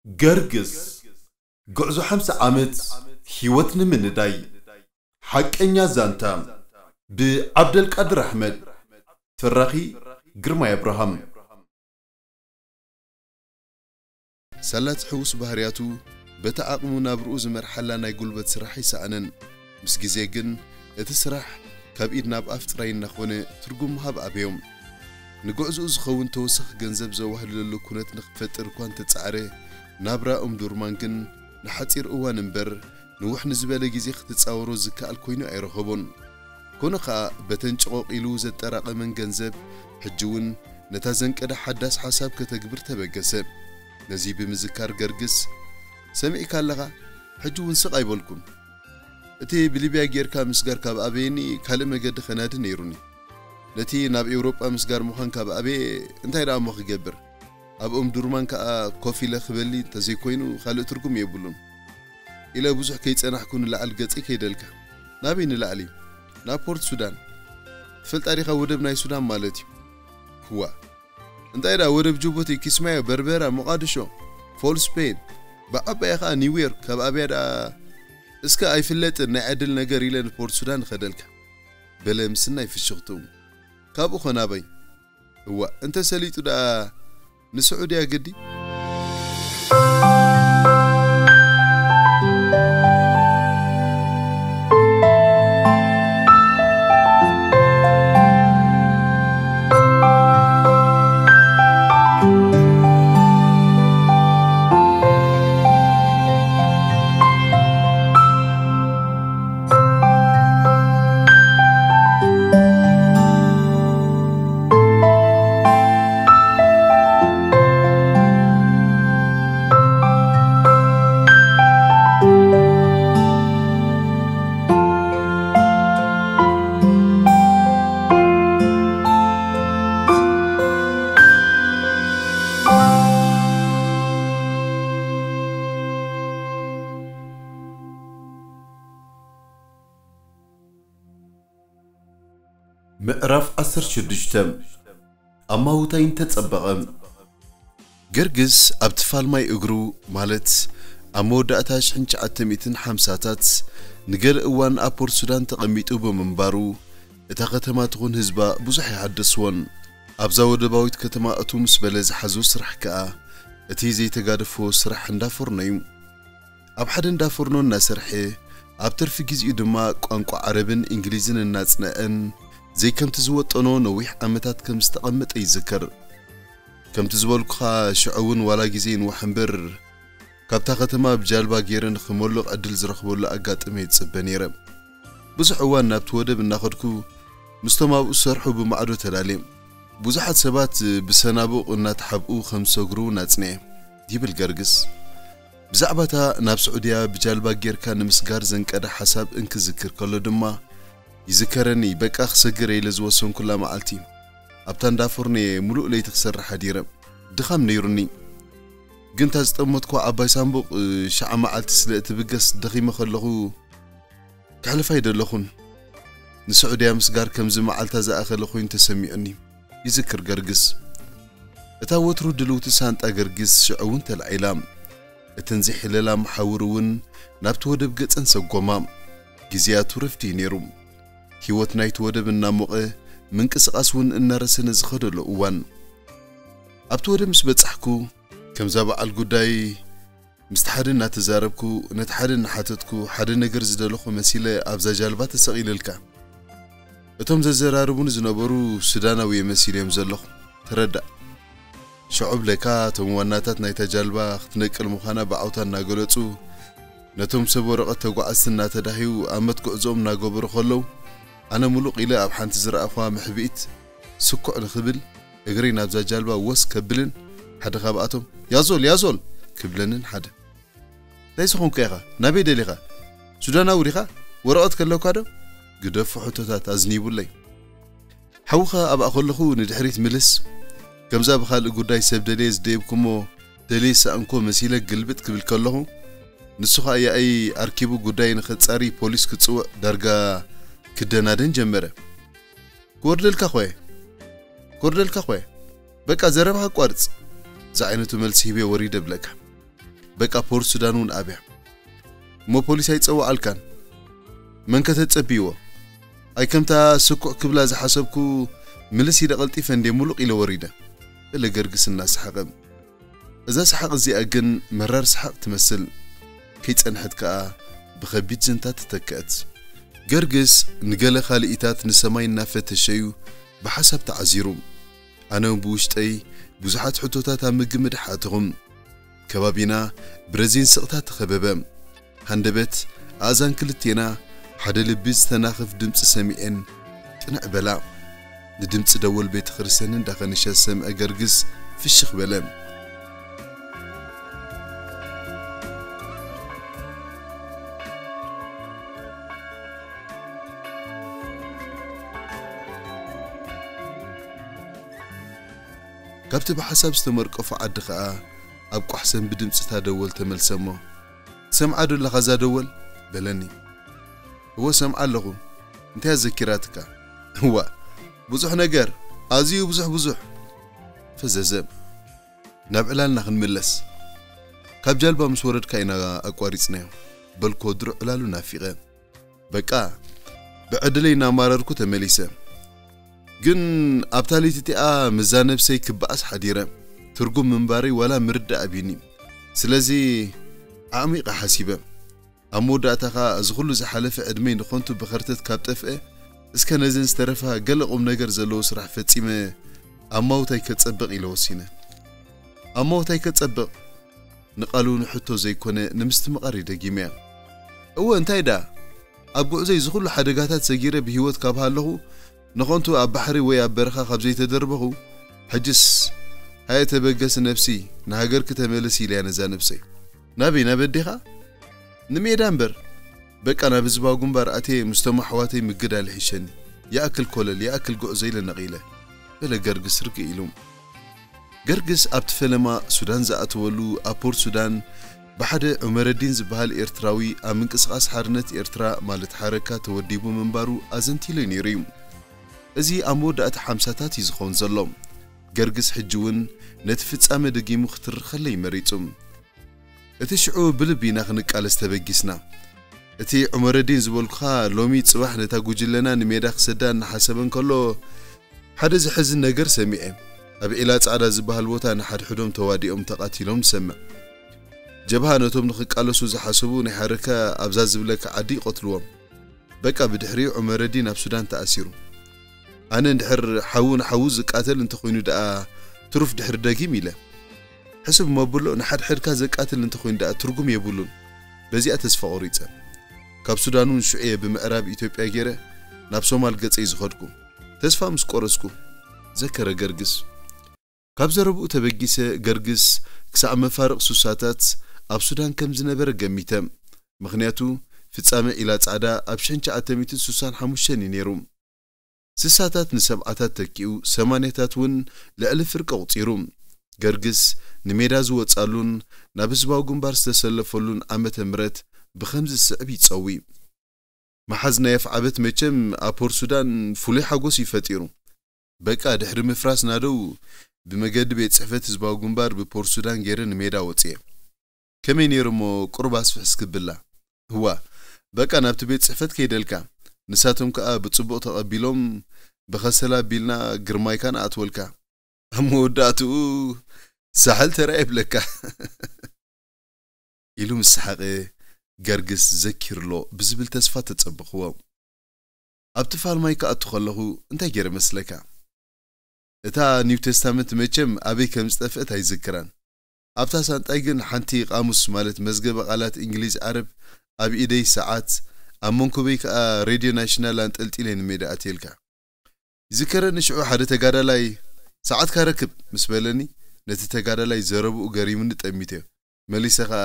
ገርግስ፣ ጉዕዞ ሓምሳ ዓመት ህይወት ንምንዳይ። ሓቀኛ ዛንታ፣ ብዓብደልቃድር ኣሕመድ። ተራኺ፣ ግርማይ ኣብርሃም። ሳላ እቲ ሕዉስ ባህርያቱ፣ በቲ ዓቕሙ ናብርኡ ዝመርሓላ ናይ ጉልበት ስራሕ ኣይሰኣነን። ምስ ግዜ ግን፣ እቲ ስራሕ ካብ ኢድ ናብ ኣፍ ጥራይ እናኾነ ትርጉም ምሃብ ኣበዮም። ንጉዕዞኡ ዝኸውን ተወሳኺ ገንዘብ ዘዋህልለሉ ኩነት ንኽፈጥር እኳ እንተጸዓረ፣ ናብራ ኡምዱርማን ግን ንሓጺር እዋን እምበር፣ ንውሕ ንዝበለ ግዜ ክትጻወሮ ዝከኣል ኮይኑ ኣይረኸቦን። ኮነ ኸኣ፣ በተን ጭቖቕ ኢሉ ዘጠራቐመን ገንዘብ፣ ሕጂ እውን ነታ ዘንቀደ ሓዳስ ሓሳብ ከተግብር ተበገሰ። ነዚ ብምዝካር ገርግስ፣ "ሰሚዕካ ኣለኻ? ሕጂ እውን ስቕ ኣይበልኩን። እቲ ብሊብያ ጌርካ ምስጋር ካብ ኣበየኒ ካልእ መገዲ ከናዲ ነይሩኒ። ነቲ ናብ ኤውሮጳ ምስጋር ምዃን ካብ ኣበየ እንታይ ደኣ እሞ ክገብር? ኣብ ኡምዱርማን ከኣ ኮፍ ኢለ ክበሊ እንተዘይኮይኑ ካልእ ትርጉም የብሉን" ኢለ ብዙሕ ከይጸናሕኩ ንላዕሊ ገጸይ ከይደልካ። "ናበይ ንላዕሊ?" "ናብ ፖርት ሱዳን። ትፈልጣ ዲኻ ወደብ ናይ ሱዳን ማለት እዩ?" "ክዋ፣ እንታይ ደኣ ወደብ ጅቡቲ፣ ኪስማዮ፣ በርበራ፣ ሞቓድሾ፣ ፎል ስፔን፣ ብዓባያ ኸኣ ኒውዮርክ፣ ካብ ኣብያ ደኣ እስከ ኣይፍለጥን ናይ ዕድል ነገር ኢለ ንፖርት ሱዳን እኸደልካ" በለ ምስናይ ፍሽኽትኡ። "ካብኡ ኸ ናበይ?" "እዋእ፣ እንተ ሰሊጡ ደኣ ንስዑድያ ግዲ?" ምዕራፍ ዓሰርተ ሽዱሽተ። ኣማውታይ እንተጸበቐ። ገርግስ ኣብቲ ፋልማይ እግሩ፣ ማለት ኣብ መወዳእታ ሽሕን ትሽዓተ ሚእትን ሓምሳታት፣ ንገለ እዋን ኣብ ፖርት ሱዳን ተቐሚጡ ብምንባሩ፣ እታ ከተማ ትኹን ህዝባ ብዙሕ ኣይሓደስዎን። ኣብዛ ወደባዊት ከተማ እቱ ምስ በለ ዝሓዞ ስራሕ ከኣ፣ እቲ ዘይተጋደፎ ስራሕ እንዳ ፎርኖ እዩ። ኣብ ሓደ እንዳ ፎርኖ እናሰርሐ፣ ኣብ ትርፊ ግዜኡ ድማ ቋንቋ ዓረብን እንግሊዝን እናጽንዐን፣ ዘይከምቲ ዝወጠኖ ነዊሕ ዓመታት ከም ዝተቐመጠ ይዝከር። ከምቲ ዝበልኩኻ፣ ሽዑ እውን ዋላ ግዜ ይንዋሕ እምበር፣ ካብታ ከተማ ብጃልባ ገይረ ንኽመልቕ ዕድል ዝረኽበሉ ኣጋጣሚ ይጽበ ነይረ። ብዙሕ እዋን ናብቲ ወደብ እናኸድኩ፣ ምስቶም ኣብኡ ዝሰርሑ ብማዕዶ ተላልየ። ብዙሓት ሰባት ብሰናቡቕ እናተሓብኡ ከም ዝሰግሩ እውን ኣጽንኤ፣ ይብል ገርግስ። ብዛዕባ እታ ናብ ስዑድያ ብጃልባ ጌርካ ንምስጋር ዘንቀዳ ሓሳብ እንክዝክር ከሎ ድማ፣ ይዝከረኒ፣ በቃ ክሰግር ኢለ ዝወሰንኩላ መዓልቲ፣ ኣብታ እንዳ ፎርኖ እየ ምሉእ ለይቲ ክሰርሕ ሓዲረ። ድኻም ነይሩኒ። ግን እታ ዝጠመትኩዋ ዓባይ ሳንቡቕ፣ ሸዓ መዓልቲ ስለ እትብገስ ደኺመ ከለኹ፣ ከሕልፋ ኣይደለኹን። ንስዑድያ ምስጋር ከምዚ መዓልታ ዝኣኸለ ኮይኑ ተሰሚዑኒ፣ ይዝክር ገርግስ። እታ ወትሩ ድልውቲ ሳንጣ ገርግስ ሽዑ እውን ተላዒላ። እተን ዘይሕለላ መሓውር እውን ናብቲ ወደብ ገጸን ሰጎማ። ግዜያቱ ረፍዲ እዩ ነይሩ። ህይወት ናይቲ ወደብ እናሞቐ፣ ምንቅስቓስ እውን እናረሰነ ዝኸደሉ እዋን። ኣብቲ ወደብ ምስ በጻሕኩ፣ ከምዛ በዓል ጉዳይ ምስቲ ሓደ እናተዛረብኩ፣ ነቲ ሓደ እናሓተትኩ፣ ሓደ ነገር ዝደለኹ መሲለ ኣብዛ ጃልባ ተሰቒለልካ። እቶም ዘዘራርቡኒ ዝነበሩ ሱዳናዊ እየ መሲለ እዮም ዘለኹ። ተረዳእ። ሽዑ ብለካ፣ እቶም ዋናታት ናይታ ጃልባ ክትነቅል ምዃና ብዓውታ እናገለጹ፣ ነቶም ሰብ ወረቐት ተጓዓዝቲ እናተዳህዩ ኣብ መትጉዕዞኦም እናገበሩ ከለዉ፣ ኣነ ምሉቕ ኢለ ኣብ ሓንቲ ዝረኣኹዋ መሕብኢት ስኩዕ ንኽብል፣ እግረይ ናብዛ ጃልባ ወስ ከብልን፣ ሓደ ካብኣቶም፣ "ያዞል፣ ያዞል!" ክብለንን ሓደ። "እንታይ ዝኾንካ ኢኻ? ናበይ ደሊኻ? ሱዳናዊ ዲኻ? ወረቐት ከለካ ዶ?" ግደፉ ሕቶታት ኣዝኒቡለይ። ሓውኻ ኣብኣ ከለኹ ንድሕሪት ምልስ። ከምዛ ብኻልእ ጉዳይ ሰብ ደልየ ዝደየብኩሞ ደልየ ዝሰኣንኩዎ መሲለ ግልብጥ ክብል ከለኹ፣ ንሱ ኸኣ ያኢ ኣርኪቡ ጉዳይ ንኸጻሪ ፖሊስ ክጽውዕ ዳርጋ ክደናደን ጀመረ። "ክወርደልካ ኾየ፣ ክወርደልካ ኾየ፣ በቃ ዘረባኻ ኣቋርጽ" ዝዓይነቱ መልሲ ሂበ ወሪደ ብለካ። በቃ ፖርት ሱዳን እውን ኣብያ። እሞ ፖሊስ ኣይጸዋዓልካን? መን ከተጸብይዎ? ኣይ ከምታ ስኩዕ ክብላ ዝሓሰብኩ ምልስ ኢለ ቀልጢፈ እንዴ ሙሉቕ ኢለ ወሪደ። በለ ገርግስ እናሰሓቐ። እዛ ሰሓቕ እዚኣ ግን መራር ሰሓቕ ትመስል። ከይጸንሐት ከኣ ብኸቢድ ዝንታ ተተክአት። ገርግስ ንገለ ካልኢታት ንሰማይ እናፈተሸዩ ብሓሳብ ተዓዚሩ። ኣነ እውን ብውሽጠይ ብዙሓት ሕቶታት ኣብ ምግምዳሕ ኣተኹም። ከባቢና ብረዚን ስቕታ ተኸበበ። ሃንደበት ኣእዛን ክልቴና ሓደ ልቢ ዝተናኽፍ ድምፂ ሰሚዐን ቅንዕ በላ። ንድምፂ ደወል ቤተ ክርስቲያን እንዳኸነሸ ዝሰምዐ ገርግስ ፍሽኽ በለ። ካብቲ ብሓሳብ ዝተመርቀፎ ዓዲ ኸኣ ኣብ ቋሕሰን ብድምፅታ ደወል ተመልሰ እሞ፣ "ትሰምዓ ዶ ኣለኻ እዛ ደወል?" በለኒ። "እወ ሰምዓ ኣለኹ። እንታይ ኣዘኪራትካ?" "እዋ ብዙሕ ነገር፣ ኣዝዩ ብዙሕ ብዙሕ." ፈዘዘ። "ናብ ዕላልና ክንምለስ። ካብ ጃልባ ምስ ወረድካ ኢና ኣቋሪጽናዮ" በልኮ ድሮ ዕላሉ ናፊቐ። በቃ ብዕድለይ እናማረርኩ ተመሊሰ። ግን ኣብታ ለይቲ እቲኣ ምስዛ ነብሰይ ክበኣስ ሓዲረ። ትርጉም ምንባረይ ዋላ ምርዳእ ኣቢኒ። ስለዚ ኣዕሚቐ ሓሲበ። ኣብ መወዳእታ ኸኣ እዚ ኹሉ ዝሓለፈ ዕድመይ ንኸንቱ ብኸርተት ካብ ጠፍአ፣ እስከ ነዘን ዝተረፋ ገለ ቁም ነገር ዘለዎ ስራሕ ፈጺመ ኣማውታይ ከጸብቕ ኢለ ወሲነ። ኣማውታይ ከጸብቕ? ንቓሉ ንሕቶ ዘይኮነ ንምስትምቓር እዩ ደጊመያ። እወ እንታይ ደኣ? ኣብ ጉዕዞይ እዚ ኹሉ ሓደጋታት ሰጊረ ብህይወት ካብ ሃለኹ፣ ንኸንቱ ኣብ ባሕሪ ወይ ኣብ በረኻ ካብ ዘይተደርበኹ፣ ሕጅስ ሃየ ተበገሲ ነብሲ፣ ንሃገርኪ ተመለሲ ኢለያ ነዛ ነብሰይ። ናበይ? ናብ ኣዴኻ? ንሜዳ እምበር። በቃ ናብ ህዝባዊ ግንባር ኣትየ ምስቶም ኣሕዋተይ ምግዳል ይሕሸኒ። ይኣክል ኮለል፣ ይኣክል ጉዕዞ ኢለ ነቒለ። በለ ገርግስ ርግእ ኢሉ። ገርግስ ኣብቲ ፈለማ ሱዳን ዝኣተወሉ ኣብ ፖርት ሱዳን ብሓደ ዑመረዲን ዝበሃል ኤርትራዊ ኣብ ምንቅስቓስ ሓርነት ኤርትራ ማለት ሓረካ ተወዲቡ ምንባሩ ኣዘንቲሉ ነይሩ እዩ። እዚ ኣብ መወዳእታ ሓምሳታት እዩ ዝኸውን ዘሎ። ገርግስ ሕጂ እውን ነቲ ፍጻመ ደጊሙ ክትርኸለይ መሪጹ። እቲ ሽዑ ብልቢ ኢና ክንቃለስ ተበጊስና። እቲ ዑመረዲን ዝበልኩኻ ሎሚ ጽባሕ ነታ ጉጅለና ንሜዳ ክሰዳ እናሓሰበ እንከሎ፣ ሓደ ዘሕዝን ነገር ሰሚዐ። ኣብ ዒላ ጻዕዳ ዝበሃል ቦታ ንሓድሕዶም ተዋዲኦም ተቓቲሎም ንሰምዕ። ጀብሃ ነቶም ንኽቃለሱ ዝሓሰቡ ናይ ሓረካ ኣብዛ ዝብለካ ዓዲ ይቐትልዎም። በቃ ብድሕሪኡ ዑመረዲን ኣብ ሱዳን ተኣሲሩ። ኣነ እንድሕር ሓዉ ንሓዉ ዝቃተል እንተኾይኑ ደኣ ትሩፍ ድሕሪ ደጊም ኢለ። ሕስብ መብሎ ንሓድሕድካ ዘቃትል እንተኾይኑ ደኣ ትርጉም የብሉን። በዚኣ ተስፋ ቆሪጸ። ካብ ሱዳን እውን ሽዑ እየ ብምዕራብ ኢትዮጵያ ገይረ ናብ ሶማል ገጸይ ዝኸድኩ። ተስፋ ምስ ቆረጽኩ፣ ዘከረ ገርግስ። ካብ ዘረብኡ ተበጊሰ፣ ገርግስ ክሳዕ መፋርቕ ሱሳታት ኣብ ሱዳን ከም ዝነበረ ገሚተ። ምኽንያቱ፣ ፍጻመ ዒላ ጻዕዳ ኣብ ሽሕን ትሽዓተ ሚእትን ስሳን ሓሙሽተን እዩ ነይሩ። ስሳታት ንሰብዓታት ተኪኡ፣ ሰማንያታት እውን ልዕሊ ፍርቂ ኣቑጺሩ። ገርግስ ንሜዳ ዝወጻሉን ናብ ህዝባዊ ግንባር ዝተሰለፈሉን ዓመተ ምሕረት ብኸምዚ ዝስዕብ ይጸዊ። መሓዝ ናይ ኣፍዓበት መቸም ኣብ ፖርት ሱዳን ፍሉይ ሓጎስ እዩ ፈጢሩ። በቃ ድሕሪ ምፍራስ ናደው ብመገዲ ቤት ጽሕፈት ህዝባዊ ግንባር ብፖርት ሱዳን ገይረ ንሜዳ ወጽየ። ከመይ ነይሩ እሞ ቁሩብ ኣስፍሕ እስክብላ። እዋ በቃ ናብቲ ቤት ጽሕፈት ከይደልካ። ንሳቶም ከኣ ብጽቡቕ ተቐቢሎም ብኸሰላ ኣቢልና ግርማይካ ንኣትወልካ። ኣብ መወዳእትኡ ሳሕል ተራእየ ይብለካ። ኢሉ ምስ ሰሓቐ፣ ገርግስ ዘኪርሎ ብዝብል ተስፋ ተጸበኽዎ። ኣብቲ ፋልማይ ክኣቱ ከለኹ እንታይ ገይረ መስለካ? እታ ኒው ቴስታመንት መቸም ኣበይ ከም ዝጠፍአት ኣይዝክራን። ኣብታ ሳንጣይ ግን ሓንቲ ቃሙስ ማለት መዝገበ ቃላት እንግሊዝ ዓረብ ኣብ ኢደይ፣ ሰዓት ኣብ መንኩበይ ከኣ ሬድዮ ናሽናል ኣንጠልጢለ ንሜዳ ኣትየልካ። ይዝከረኒ ሽዑ ሓደ ተጋዳላይ፣ "ሰዓትካ ረክብ" ምስ በለኒ፣ ነቲ ተጋዳላይ ዘረብኡ ገሪሙኒ ጠሚተዮ። መሊሰ ከኣ፣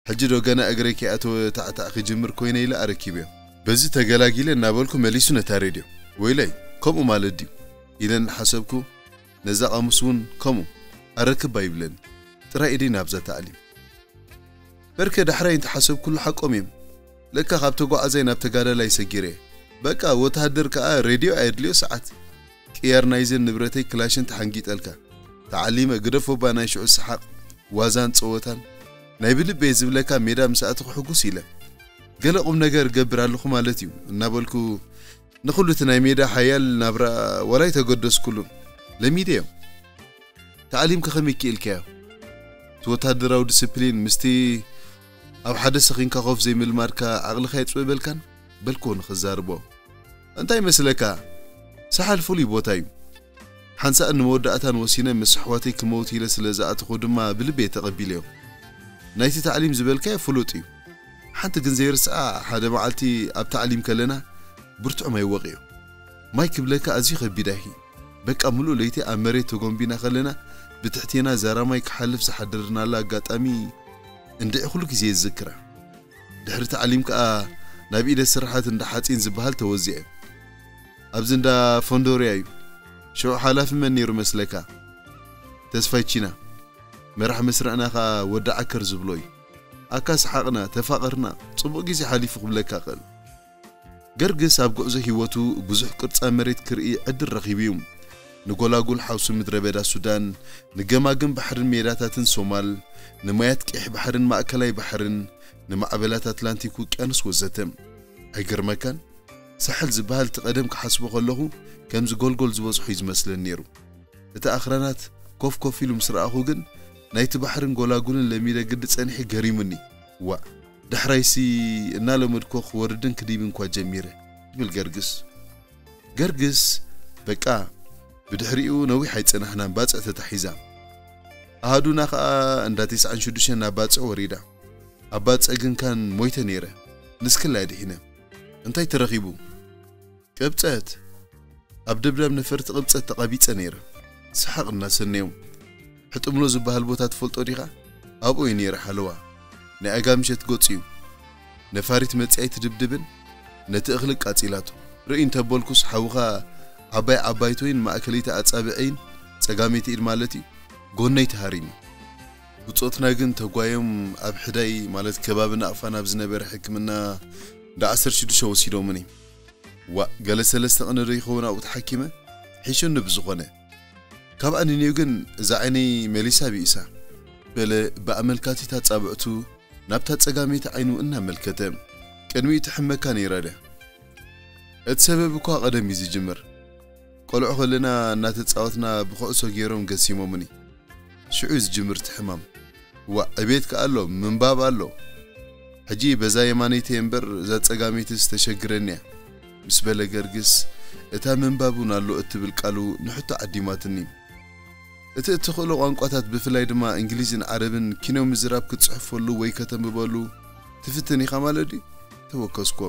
"ሕጂ ዶ ገና እግረይ ከይኣተወ ታዕታዕ ክጅምር ኮይነ?" ኢለ ኣረኪበዮ። በዚ ተገላጊለ እናበልኩ መሊሱ ነታ ሬድዮ፣ "ወይለይ፣ ከምኡ ማለት ድዩ?" ኢለ እናሓሰብኩ፣ ነዛ ቃሙስ እውን ከምኡ፣ "ኣረክብ" ኣይብለኒ። ጥራይ ኢደይ ናብዛ ታዕሊም። በርከ ዳሕራይ እንተሓሰብኩሉ ሓቆም እዮም። ለካ ካብ ተጓዓዛይ ናብ ተጋዳላይ ሰጊረ። በቃ ወተሃደር ከኣ ሬድዮ ኣየድልዮ ሰዓት። ቅያር ናይዘን ንብረተይ ክላሽን ተሓንጊጠልካ። ተዓሊመ ግደፎ እባ ናይ ሽዑ ሰሓቕ፣ ዋዛን ጸወታን። ናይ ብልበይ ዝብለካ ሜዳ ምስ ኣተኹ ሕጉስ ኢለ። ገለ ቁም ነገር እገብር ኣለኹ ማለት እዩ እናበልኩ ንኹሉ እቲ ናይ ሜዳ ሓያል ናብራ ዋላ ኣይተገደስኩሉን። ለሚደዮ። ታዕሊም ከኸመይ ክኢልካዮ? እቲ ወታደራዊ ዲስፕሊን ምስቲ ኣብ ሓደ ሰኺንካ ኮፍ ዘይምልማድካ ዓቕልኻ የጽብበልካን በልክዎ ንኽዛርቦ። እንታይ ይመስለካ? ሳሕል ፍሉይ ቦታ እዩ። ሓንሳእን ንመወዳእታን ወሲነ ምስ ኣሕዋተይ ክመውት ኢለ ስለ ዝኣተኹ ድማ ብልበይ ተቐቢለዮ። ናይቲ ታዕሊም ዝበልካዮ ፍሉጥ እዩ። ሓንቲ ግን ዘይርስዓ ሓደ መዓልቲ ኣብ ታዕሊም ከለና ብርቱዕ ማይ ወቒዑ። ማይ ክብለካ ኣዝዩ ከቢድ ኣይሂ። በቃ ምሉእ ለይቲ ኣብ መሬት ተጎንቢና ከለና ብትሕቴና ዛራ ማይ ክሓልፍ ዝሓደርናላ ኣጋጣሚ እንድዒ ኩሉ ግዜ ይዝክራ። ድሕሪ ታዕሊም ከኣ ናብ ኢደ ስራሓት እንዳ ሓጺን ዝበሃል ተወዚዐ። ኣብዚ እንዳ ፎንዶርያ እዩ። ሽዑ ሓላፊ መን ነይሩ መስለካ? ተስፋይ ቺና። መራሕ መስርዕና ከኣ ወዲ ዓከር ዝብሎ እዩ። ኣካ ሰሓቕና፣ ተፋቐርና፣ ጽቡቕ ግዜ ሓሊፉ ክብለካ እኽእል። ገርግስ ኣብ ጉዕዞ ህይወቱ ብዙሕ ቅርጻ መሬት ክርኢ ዕድል ረኺቡ እዩ። ንጎላጉል ሓውሲ ምድረ በዳ ሱዳን፣ ንገማግም ባሕርን ሜዳታትን ሶማል፣ ንማያት ቀይሕ ባሕርን ማእከላይ ባሕርን፣ ንማዕበላት ኣትላንቲክ ውቅያኖስ ወዘተ። ኣይገርመካን? ሳሕል ዝበሃል እቲ ቀደም ክሓስቦ ከለኹ ከምዚ ጎልጎል ዝበዝሖ እዩ ዝመስለኒ ነይሩ። እቲ ኣኽራናት ኮፍ ኮፍ ኢሉ ምስ ረኣኹ ግን ናይቲ ባሕርን ጎላጉልን ለሚደ ግዲ ጸኒሐ ገሪሙኒ። ዋእ፣ ዳሕራይሲ እናለመድኮ ክወርድን ክድይብን እኳ ጀሚረ ይብል ገርግስ። ገርግስ በቃ ብድሕሪኡ ነዊሕ ኣይጸናሕናን ባጽዕ ተታሒዛ። ኣሃዱና ኸኣ እንዳ ተስዓን ሽዱሽተን ናብ ባጽዕ ወሪዳ። ኣብ ባጽዕ ግን ካን ሞይተ ነይረ። ንስክላ ድሒነ። እንታይ ተረኺቡ? ቅብጸት። ኣብ ደብዳብ ነፈርቲ ቅብጸት ተቐቢጸ ነይረ። ሰሓቕ እናሰነዮም። ሕጥምሎ ዝበሃል ቦታ ትፈልጦ ዲኻ? ኣብኡ እዩ ነይረ ሓለዋ። ናይ ኣጋምሸት ገጹ እዩ። ነፋሪት መጺኣ ኣይትድብድብን ነቲ እኽሊ ቃጺላቶ። ርእይ እንተበልኩስ ሓውኻ ዓባይ ዓባይቶይን ማእከለይቲ ኣጻብዐይን ጸጋመይቲ ኢድ ማለት እዩ ጎነይ ተሃሪሙ። ብጾትና ግን ተጓዮም ኣብ ሕዳይ ማለት ከባቢ ናቕፋ ናብ ዝነበረ ሕክምና እንዳ ዓሰርተ ሽዱሽተ ወሲዶምኒ። ዋእ፣ ገለ ሰለስተ ቅነ ዶ ይኸውን ኣብኡ ተሓኪመ? ሒሹኒ ብዝኾነ። ካብ ኣንንዮ ግን እዛ ዓይነይ መሊሳ ቢኢሳ። በለ ብኣመልካቲት ኣጻብዕቱ ናብታ ጸጋመይቲ ዓይኑ እናመልከተ። ቅድሚኡ ትሕመካ ነይራ ድያ? እቲ ሰበብ እኳ ቀደም እዩ ዝጅምር። ቆልዑ ከለና እናተጻወትና ብኩዕሶ ገይሮም ገሲሞምኒ። ሽዑ እዩ ዝጅምር እቲ ሕማም። ዋእ፣ ዕቤት ከኣ ኣሎ፣ ምንባብ ኣሎ። ሕጂ በዛ የማነይቲ እምበር እዛ ጸጋመይትስ ተሸግረኒ እያ። ምስ በለ ገርግስ፣ እታ ምንባብ እውን ኣሎ እትብል ቃሉ ንሕቶ ዓዲማትኒ። እቲ እትኽእሎ ቋንቋታት ብፍላይ ድማ እንግሊዝን ዓረብን ኪኖ ምዝራብ ክትጽሕፈሉ ወይ ከተንብበሉ ትፍትን ኢኻ ማለት ድዩ? ተወከስኮ።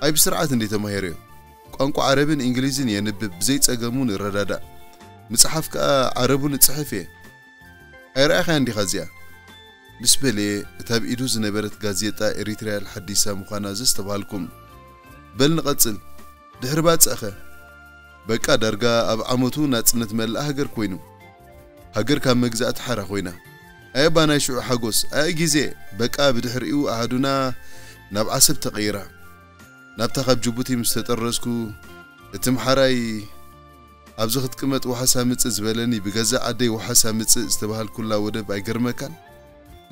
ኣይ ብስርዓት እንዴ ተማሂረዮ። ቋንቋ ዓረብን እንግሊዝን የንብብ ብዘይ ጸገሙ ንረዳዳእ። ምጽሓፍ ከኣ ዓረቡ ንጽሕፍ እየ። ኣይረኣኻያን ዲኻ እዚኣ? ምስ በለ እታ ኣብ ኢዱ ዝነበረት ጋዜጣ ኤሪትሪያል ሓዲሳ ምዃና ዘስተብሃልኩም። በል ንቐጽል። ድሕሪ ባጽዕኸ? በቃ ዳርጋ ኣብ ዓመቱ ናጽነት መላእ ሃገር ኮይኑ። ሃገር ካብ መግዛእቲ ሓራ ኮይና። ኣየ ባናይ ሽዑ ሓጎስ፣ ኣየ ግዜ፣ በቃ ብድሕሪኡ ኣሃዱና ናብ ዓሰብ ተቐይራ። ናብታ ካብ ጅቡቲ ምስ ተጠረዝኩ፣ እቲ ምሓራይ ኣብዚ ክትቅመጥ ዋሕስ ኣምጽእ ዝበለኒ ብገዛእ ዓደይ ዋሕስ ኣምጽእ ዝተባሃልኩላ ወደብ ኣይገርመካን?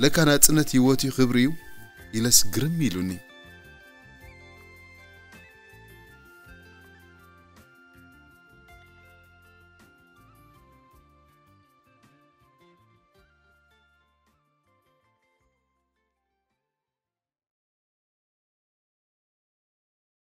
ለካ ናጽነት ህይወት እዩ ክብሪ እዩ ኢለስ ግርም ኢሉኒ።